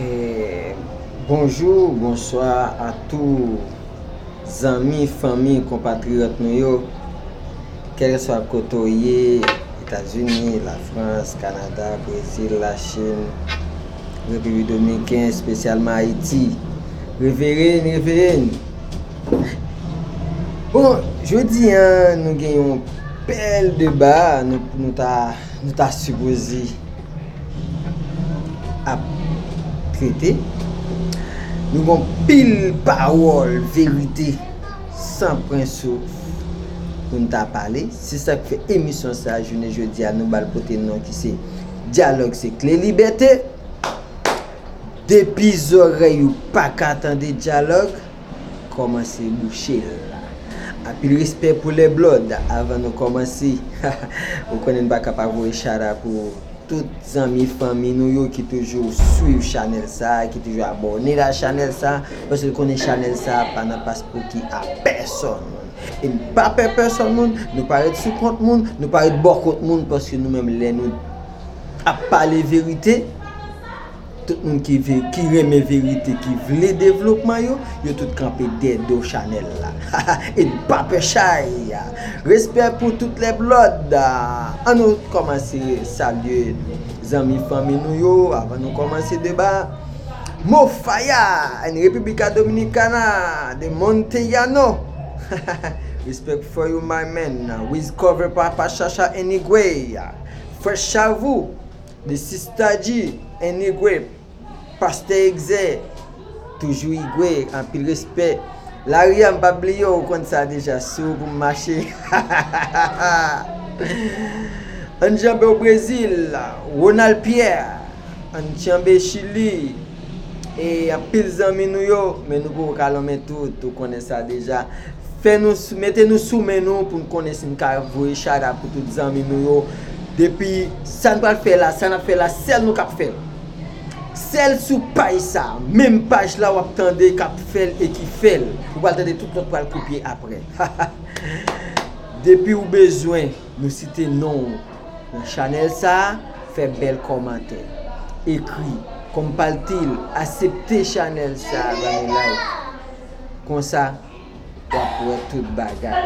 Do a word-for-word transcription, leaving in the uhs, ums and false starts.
Eh, bonjou, bonswa a tou zanmi, fanmi, konpatriyòt nou yo. Kèlkeswa kote w ye, Etazini, Lafrans, Kanada, Brezil, Lachin, Repiblik Dominikèn, espesyalman Ayiti. Reverenn, reverenn. Bon, jodi a, nou gen yon bèl deba, nou, nou ta, nou ta sipoze ap trete. Nou gon pil pawòl verite san pran souf pou n ta pale. Se sa k fè emisyon sa a, jounen jodi a, nou ba l pote non ki se Dyalòg se kle libète. Depi zòrèy ou pa ka tande dyalòg, kòmanse bouche l la. Anpil respè pou lè blòd. Avan nou kòmanse, ou konnen n pa ka pa voye chara pou tout zanmi fanmi nou yo ki toujou swiv chanèl sa, ki toujou abòne a chanèl sa, paske nou konnen chanèl sa pa nan paspouki a pèsòn. E n pa pè pèsòn moun, nou pa ret sou kont moun, nou pa ret bò kont moun, paske nou menm lè nou ap pale verite, tout moun ki ve, ki renmen verite, ki vle devlopman yo, yo tout kanpe dèyè do chanèl la. E n pa pè chay. Respè pou tout lè blòd. An nou kòmanse salye zanmi fanmi nou yo avan nou kòmanse deba. Mofaya en República Dominicana de Montellano. Respect for you, my man. Wiz Cover, Papa Chacha, anyway. Fresh Chavou, de Sista G, anyway. Pastè Egzè, toujou Igwe, anpil respè. Lari a, m pa bliye w, ou konn sa deja, sou pou m mache. Ann janbe o Brezil, Ronald Pierre, ann janbe Chili, e anpil zanmi nou yo, men nou poko ka lonmen tout, ou konnen sa deja. Fè nou, mete nou sou men nou pou n konnen si n ka voye chara pou tout zanmi nou yo. Depi sa n pral fè la, sa n ap fè la, sèl nou k ap fè l. Sèl sou paj sa, menm paj la w ap tande k ap fè l e ki fè l. Ou pral tande tout lòt pral kopye apre. Depi w bezwen nou site non w nan chanèl sa, fè bèl kòmantè, ekri, konpatil, aksepte chanèl sa, ba nou like. Konsa, w ap wè tout bagay.